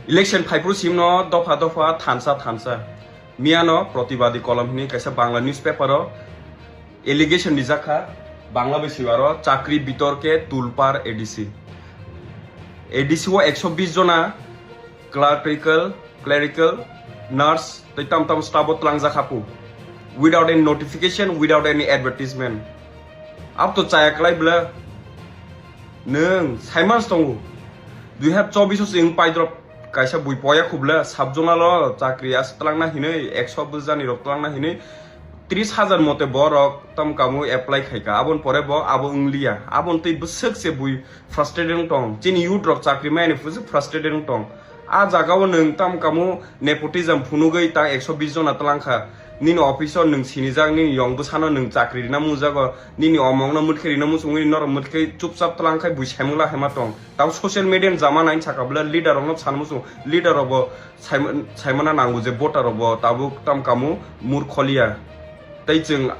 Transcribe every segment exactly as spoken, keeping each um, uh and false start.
Election phaiphuru simno dopha dopha thansa thansa. Miyano Pratibadi Kolom hwnwi kaisa Bangla newspaper o allegation rijak kha, Bangla bai swi aro chakri bitorke tulpar A D C. A D C o ekso bis jona clerical, clerical, nurse tei tam tam staff o tlangjak kha pu. Without any notification, without any advertisement. Abo to chaya klai bwle. Nwng saiman tongo. Dui hazar chobbish o chwng paidrop kaisa bui poya khuble sub zonal o chakri as tlangna hinwi ekso bwjani rok tlangna hinwi tris hazar mote borok tam kamu apply khaika. Abon pore bo abo wngliya. Abon tei bwswk se bui frustrated wng tong. Chini youth rok chakri maya ni fusu frustrated wng tong. A jaga o nwng tam kamu nepotism phunugwi ta ekso bis jona tlang kha. Nini office o nwng sinijak, nini yong bwsano nwng chakri rina mujago, nini omongno mwtkhe rina muchungwi norok mwtkhe chupchap tlang khai bui saimung la haima tong. Tamo social media ni jama nai saka bwle leader rokno san muchung, leader rok bo saima-, saimana nango je voter rok bo tabuk tam kamu murkholiya. Tei chwng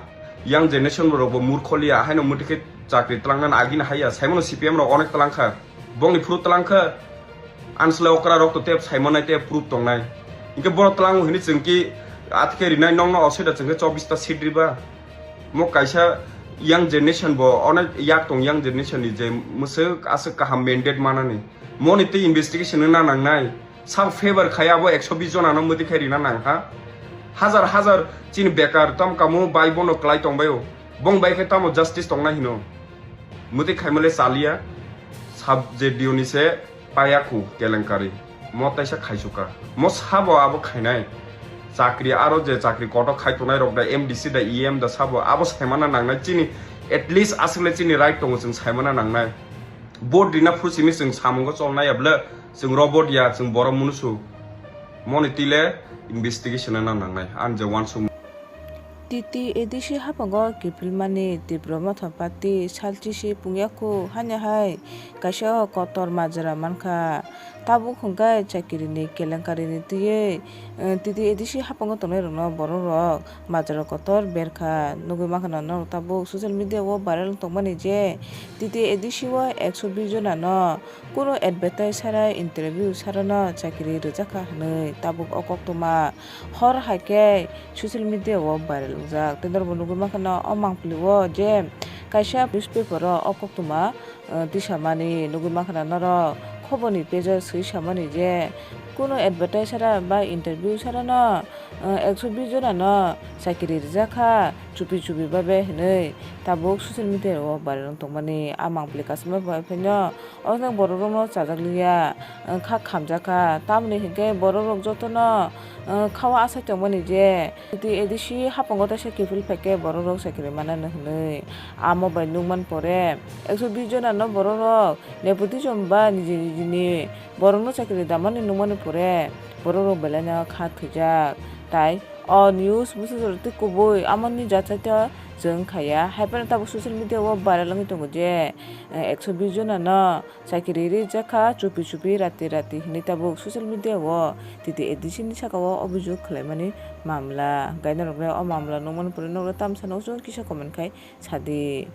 young generation rok bo murkholiya, haino mwtkhe chakri tlangnani agini haiya, saimano C P M rok onek tlang kha. Bongni phuru tlang kha, ansle okra rok to tep saimanai tep proof tongnai. Hinkhe bono tlango hini chwng ki athike rinai nokno osoi da chwng khe chobbish ta seat riba. Mo kaisa young generation bo onek yak tong young generation ni je mwswk aswk kaham mandate manani. Moni tei investigation wngna nangnai. Sab favor khai abo ekso bis jona no mwtwi khai rina nang ha. Hazar hazar chini bekar tam kamu bai bono klai tong bai o. Bong bai khe tamo justice tongna hino. Mwtwi khaimale chaliya, sub je D O ni se payakhu kelenkari. Mo taisa khaisuka. Mo sabo abo khainai. Chakri aro je chakri koto khai tongnai rok da M D C da E M da sabo abo saimana nangnai chini at least aswkle chini right tongo chwng saimana nangnai. Vote rina phuru simi chwng samungo cholnai ya bwle chwng robot ya chwng borok munusu. Moni tile investigation na nangnai. Ang je wansuk T T A D C hapango kiphilmani Tipra Motha Party salchisi pungyakhu hanya hai kaisa kotor majra mankha. Tabuk hwnkhe chakirini kelenkarini twiwi, eh, T T A D C hapango tongnairokno bororok majra kotor berkha. Nugwi mankha norok tabuk social media o viral tongmani je T T A D C o ekso bis jonano kunu advertise sara interview sarano chakiri rwjakha hwnwi tabuk o koktwma hor hai khe social media o viral wngjak. Tei norokbo nugwi mankha o mangpili o je kaisa newspaper o o koktwma, eh, tisamani nugwi mankha norok khoborni page o swi samani je kunu advertise sara ba interview sarano, eh, ekso bis jonano chakiri rwjakha chupi chupi babe hwnwi tabuk social media o viral wng tongmani. A mangpili kasima bai phano Oro borok rokno chajak liya, wngkha khamjakha, tamoni hinkhe borok rok jotono, wng, khao asai tongmani je, T T A D C hapango teisa kiphil phaikhe borok rok chakiri mananw hwnwi. Amo bai nukman pore, ekso bis jonano borok rok nepotism ba niji nijini borokno chakiri damani nukmani pore, borok rok belaino kha thwijak. Tai o news bwsajak rok tei kubui amoni jachaito chwng khaiya. Haiphano tabuk social media o viral wngwi tongo je, ekso bis jonano chakiri rijak kha, chupi chupi rati rati hinwi tabuk social media o T T A D C ni saka o obhijog khwlaimani mamla. Hwnkhe norokle o mamla nukmani pore norokle tamsa nukjagwi kisa comment khai sadi.